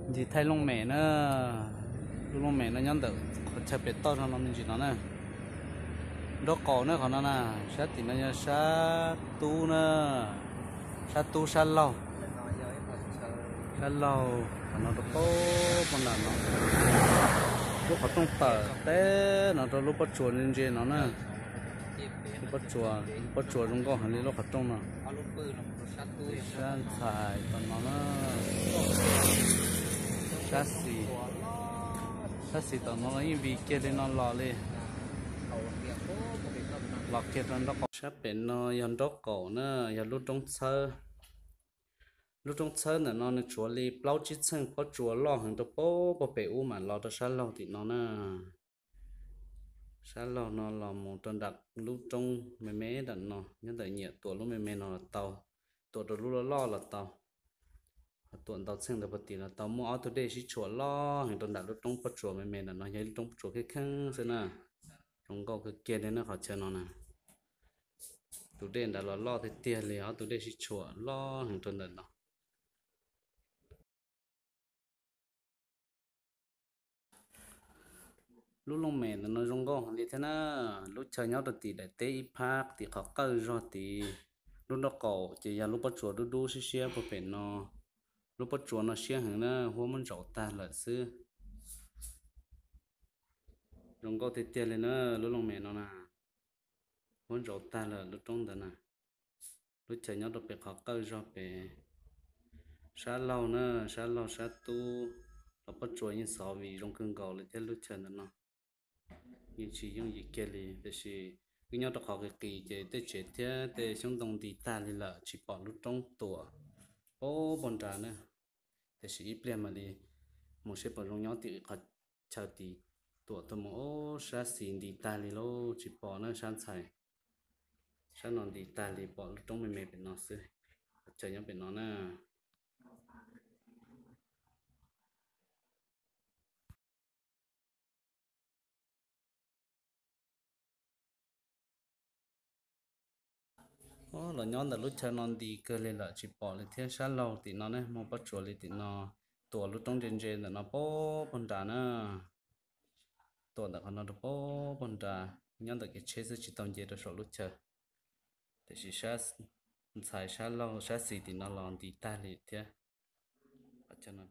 Ntsis thaij looj mem na, lub looj mem no nyob ntawm qhov chaw pem toj no me ntsis no na. Nraub qaum na qhov no na, sab tim no yog sab tub na, sab tub sab laug. Sab laug qhov no rau pab pab nram no, lub qhov rooj tawm teb no rau lub pob tsuas ntse ntse no na. Lub pob tsuas, lub pob tsuas zoo nkauj heev li lub qhov rooj no. Sab ntxhais tom no na, sab xis, sab xis tom no los yeej vim kiag li no los li. Los kiag rau nraub qaum, sab pem no yog nraub qaum na, yog lub roob txhawb. Lub roob txhawb ntawm no nws tshuav li plaub tsib txheej pob tsuas loj heev rau pab pem ub mam los rau sab laug tim no na. Sab laug no los mus rau nram lub roob me me nram no, nyob ntawm nyiam tuam lub me me no los tau, tuam rau lub loj loj los tau, ho tuam ntau txheej ntawd puag tim los tau. Muaj ob tug dej sib tshuam loj heev rau nram lub roob pob tsuas me me nram no, yog ib lub roob pob tsuas kheej kheej xwb na. Zoo nkauj kawg kiag li na qhov chaw no na. Tus dej nrad los loj tiag tiag li, ob tug dej sib tshuam loj heev rau ntawm no. Lub looj mem ntawm no zoo nkauj heev li thiab na. Lub chaw nyob rau tim daim teb ib phab tim qhov qawj zog tid. Lub nraub qaum ces yog lub pob tsuas dub dub siab siab puag pem no. Lub pob tsuas no siab heev na, huab muab ntsaum tag lawm xwb. Zoo nkauj tiag tiag li na, lub looj mem no na, huab ntsaum tag lawm lub roob ntawd na. Lub chaw nyob rau pem qhov qawj zog pem, sab laug na, sab laug sab tub, los pob tsuas yeej xov vim zoo kawg nkaus li thiab lub chaw ntawm no. Yeej tsis yooj yim kiag li, tiam sis wb nyob rau qhov qis qis ces tej tsev thiab tej xyoob ntoo nti tag li lawm, tsis pom lub roob tuam pab pab nrad na. Tiam sis ib pliag mam li mus seb puas zoo nyob tim qhov chaw tid. Tuam tuaj mus, ub, sab xis nti tag li lauj, tsis pom na sab ntxhais. Sab no nti tag li, pom lub roob me me pem no xwb. Qhov chaw nyob pem no na. Los nyob ntawm lub chaw no nti kawg li lawm tsis pom li thiab. Sab laug tim no ne muaj pob tsuas li tim no, tuam lub roob ntse ntse ntawm no pab pab nrad na. Tuam ntawm qhov no rau pab pab nrad, nyob ntawm kev tsheb xwb tsis tau nce rau saum lub chaw. Tiam sis sab ntxhais sab laug sab xis tim no los nti tag li thiab. Qhov chaw no